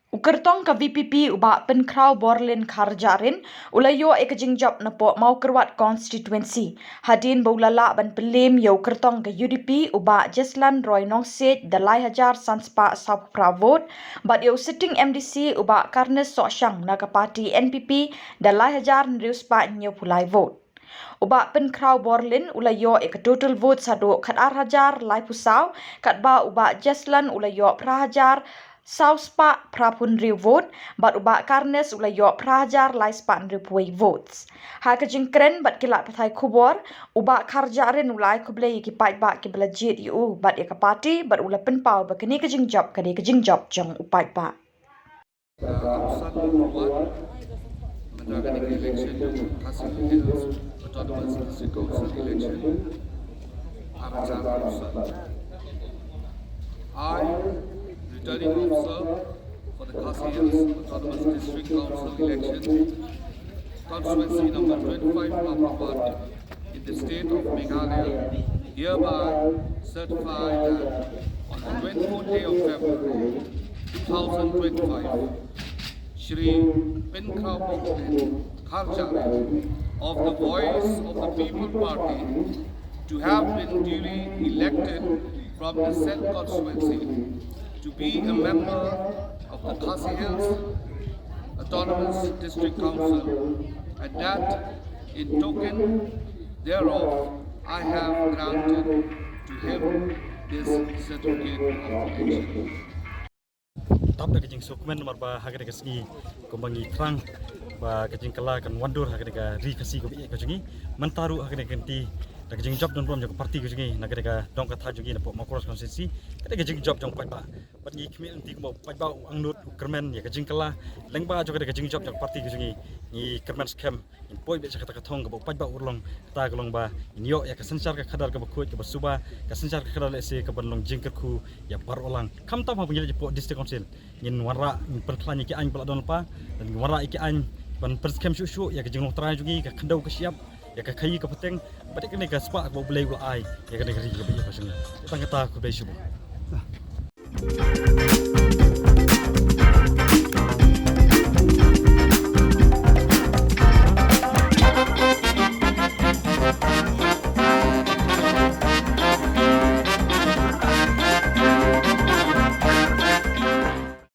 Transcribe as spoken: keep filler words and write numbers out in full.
U kyrtong ka VPP u Bah Pynkhraw Borlin Kharjahrin u la ïoh ïa ka jingjop napoh Mawkyrwat Constituency hadien ba u la lah ban pynliem ïa u kyrtong ka UDP u Bah Jeslan Roy Nongsiej da lai hajar san spah sawphew phra vote bad ïa u sitting MDC u Bah Carnes Sohshang na ka party NPP da lai hajar hynriew spah hynñiewphew lai vote. U Bah Pynkhraw Borlin u la ïoh ïa ka total vote haduh khatar hajar laiphew saw, katba u Bah Jeslan u la ïoh phra hajar saw spah phraphew hynriew vote bad u Bah Carnes u la ïoh phra hajar lai spah hynriewphew wei votes. Ha ka jingkren bad ki lad pathai khubor, u Bah Kharjahrin u la ai khublei ïa ki paidbah kiba la jied ïa u bad ïa ka party bad u la pynpaw ba kane ka jingjop ka dei ka jingjop jong u paidbah. Aung San Pynkhraw Borlin, mynta ka election, Khasi Hills Autonomous District Council election, Arjun Aung San. I, returning officer for the Khasi Hills Autonomous District Council election, constituency number twenty-five, Mawkyrwat, in the state of Meghalaya, hereby certify that on the twenty-fourth day of February two thousand twenty-five, Shri Pynkhraw Borlin Kharjahrin of the Voice of the People Party to have been duly elected from the said constituency to be a member of the Khasi Hills Autonomous District Council, and that in token thereof I have granted to him this certificate of election. Tap da ka jingsngewkmen namar ba ha kane ka sngi kumba ngi thrang ba ka jingkylla kan wandur ha kane ka ri Khasi kaba ïeit ka jong ngi. Mynta ruh ha kane ka kynti da ka jingjop don burom jong ka party ka jong ngi na kane ka dong ka thaw jong ngi napoh Mawkyrwat Constituency, kane ka jingjop jong paidbah. Bad ngi khmih lynti kumba paidbah u angnud u kyrmen ïa ka jingkylla lyngba jong kane ka jingjop jong ka party ka jong ngi. Ngi kyrmen skhem, ngin poi beit sha kata ka thong kaba u paidbah u long, kata ka long ba ngin ïoh ïa ka synshar ka khadar kaba khuid kaba suba, ka synshar ka khadar lehse kaban long jingkyrkhu ïa baroh lang. Khamtam haba ngi leit hapoh District Council, ngin wanrah, ngin pynkhlaiñ ïa ki aiñ ba la don lypa, ngin wanrah ïa ki aiñ ban pynskhem shuh shuh ïa ka jinglong trai jong ngi, ka khyndew ka shyiap, ïa ka khaïi ka pateng, bad ïa kane ka spah kaba U Blei u la ai ïa kane ka ri kaba ïeit ka jong ngi. Tang kata, khublei shibun.